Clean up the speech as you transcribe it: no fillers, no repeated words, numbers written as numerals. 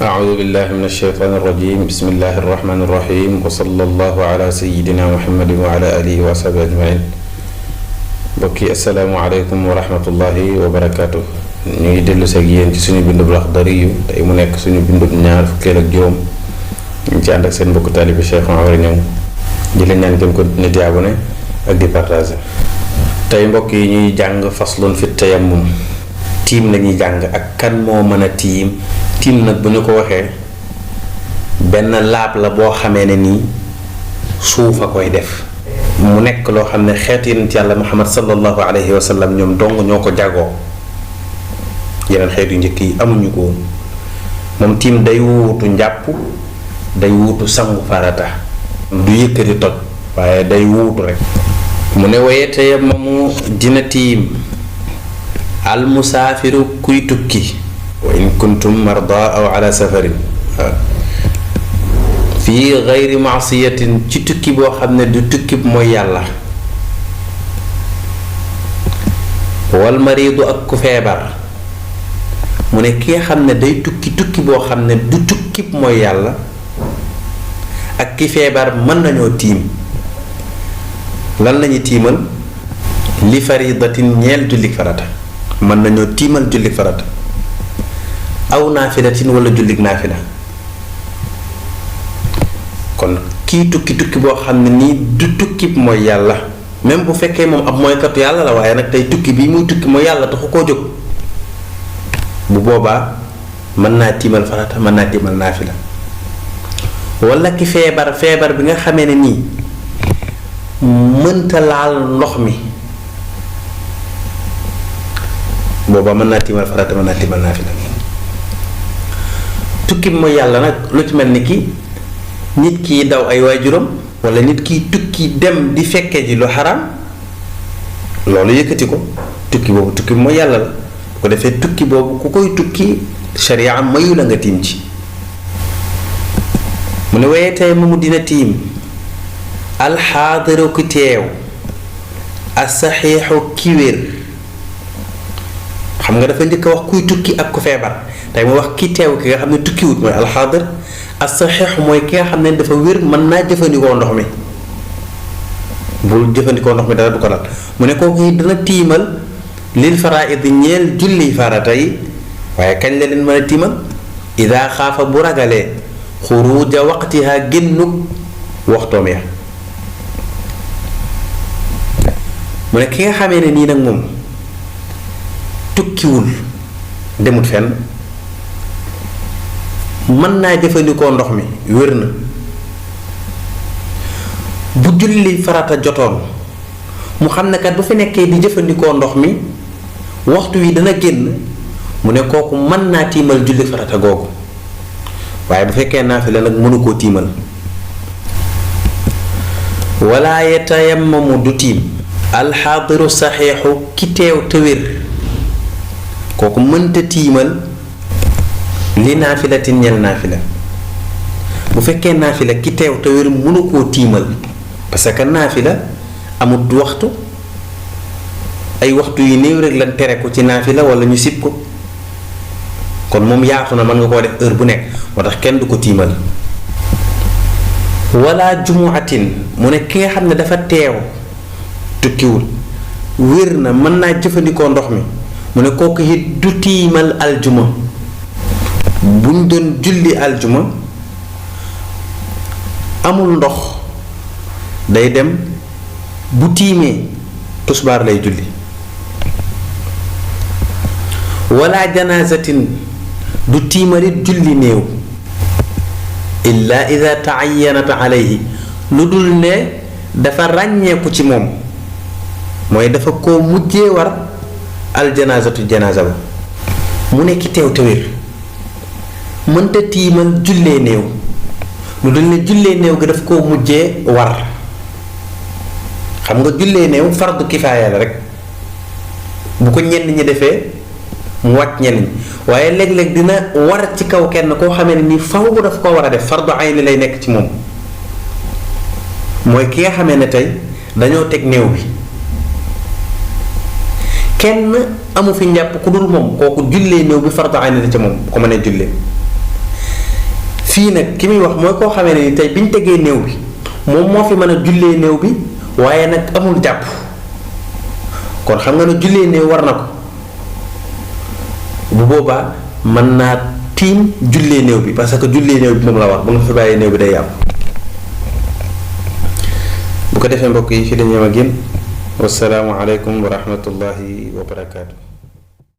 أعوذ بالله من الشيطان الرجيم بسم الله الرحمن الرحيم وصلى الله على سيدنا محمد وعلى آله وصحبه أجمعين. bokki asalaamaaleykum wa rahmatullahi wa barakaatu. ñu ngi dellu seeg yéen ci suñu bindub Laxdari yu tey mu nekk suñu bindub ñaar fukkeel ak juróom ñu ngi ci ànd ak seen mbokku taalibi Cheikh Omar Ñaŋ di leen ñaan gën ko nit di abonné ak di partager. tey mbokk yi ñuy jàng faslun fi tayammum. tiim lañuy jàng ak kan moo mën a tiim. tiim nag bu ñu ko waxee benn laab la boo xamee ne nii suuf a koy def mu nekk loo xam ne xeetu yonent yàlla Muhammad sallallahu alayhi wa sallam ñoom dong ñoo ko jagoo yeneen xeetu njëkk yi amuñu ko woon moom tiim day wuutu njàpp day wuutu sangu farata du yëkkati toj waaye day wuutu rek mu ne waye tayammamu dina tiim al musaafiru kuy tukki wa in kuntum marda aw ala safarin fii gayri maasiyatin ci tukki boo xam ne du tukki mooy yàlla wal mariidu ak ku feebar mu ne ki nga xam ne day tukki boo xam ne du tukki mooy yàlla ak ki feebar mën nañoo tiim lan lañuy tiimal li faridatin ñeel jullik farata mën nañoo tiimal jullik farata aw naafilatin wala jullik naafila kon kii tukki boo xam ne nii du tukki mooy yàlla même bu fekkee moom ab mooykatu yàlla la waaye nag tey tukki bii muy tukki mooy yàlla taxu koo jóg bu boobaa mën naa tiimal farata mën naa tiimal naafila wala ki feebar bi nga xamee ne nii mënta laal ndox mi boobaa mën naa tiimal farata mën naa tiimal naafila tukki mooy yàlla nag lu ci mel ni ki nit ki daw ay waajuram wala nit ki tukki dem di fekke ji lu xaraam loolu yëkkati ko tukki boobu tukki mooy yàlla la bu ko defee tukki boobu ku koy tukki sharia mayu la nga tiim ci mu ne waaye tey mu dina tiim alxaadiru ki teew asaxiixu ki wér xam nga dafa njëkk a wax kuy tukki ak ku feebar tey mu wax ki teew ki nga xam ne tukkiwut mooy alxaadir as-saxiix mooy ki nga xam ne dafa wér mën naa jëfandikoo ndox mi bul jëfandikoo ndox mi dara du ko dal mu ne kooku dana tiimal lil faraa'id ñeel julli farata yi waaye kañ la leen mën a tiimal idaa xaafa bu ragalee xuruuja waqtiha génnug waxtoom ya mu ne ki nga xamee ne nii nag moom tukkiwul demut fenn mën naa jëfandikoo ndox mi wér na bu julli farata jotoon mu xam ne kat bu fi nekkee di jëfandikoo ndox mi waxtu wi dana génn mu ne kooku mën naa tiimal julli farata googu waaye bu fekkee naafila nag mënu koo tiimal wala yatayammamu du tiim alxaadiru saxiixu ki teew te wér kooku mënta tiimal li naafilatin ñel naafila bu fekkee naafila ki teew te wér mënu koo tiimal parce que naafila amut waxtu ay waxtu yu néew rek lan tere ko ci naafila wala ñu sib ko kon moom yaatu na mën nga koo def heure bu nekk moo tax kenn du ko tiimal wala jumuatin mu ne ki nga xam ne dafa teew tukkiwul wér na mën naa jëfandikoo ndox mi mu ne kooku it du tiimal aljuma buñ doon julli aljuma amul ndox day dem bu tiimee tusbaar lay julli wala janaazatin du tiimalit julli néew illa ida taayyanat alayhi lu dul ne dafa ràññeeku ci moom mooy dafa koo mujjee war aljanaazatu janaaza ba mu nekki teew te wér mënta tiimal jullee néew lu dul ne jullee néew gi daf koo mujjee war xam nga jullee néew fardu kifaaya la rek bu ko ñenn ñi defee mu wàcc ñenn ñi waaye léeg-léeg dina war ci kaw kenn koo xamee ne nii faw daf ko war a def fardu ayni lay nekk ci moom mooy ki nga xamee ne tey dañoo teg néew bi kenn amu fi njàpp ku dul moom kooku jullee néew bi fardu ayni la ca moom bu ko mënee jullee fii nag ki muy wax mooy koo xamee ne ni tey bi ñu tegee néew bi moom moo fi mën a jullee néew bi waaye nag amul jàpp kon xam nga ne jullee néew war na ko bu boobaa mën naa tiim jullee néew bi parce que jullee néew bi moom la war bu nga fi bàyyee néew bi day yàqu. bu ko defee mbokk yi fi la ñu yem ak yéen wassalaamu aleykum wa rahmatullahi wa barakaatu.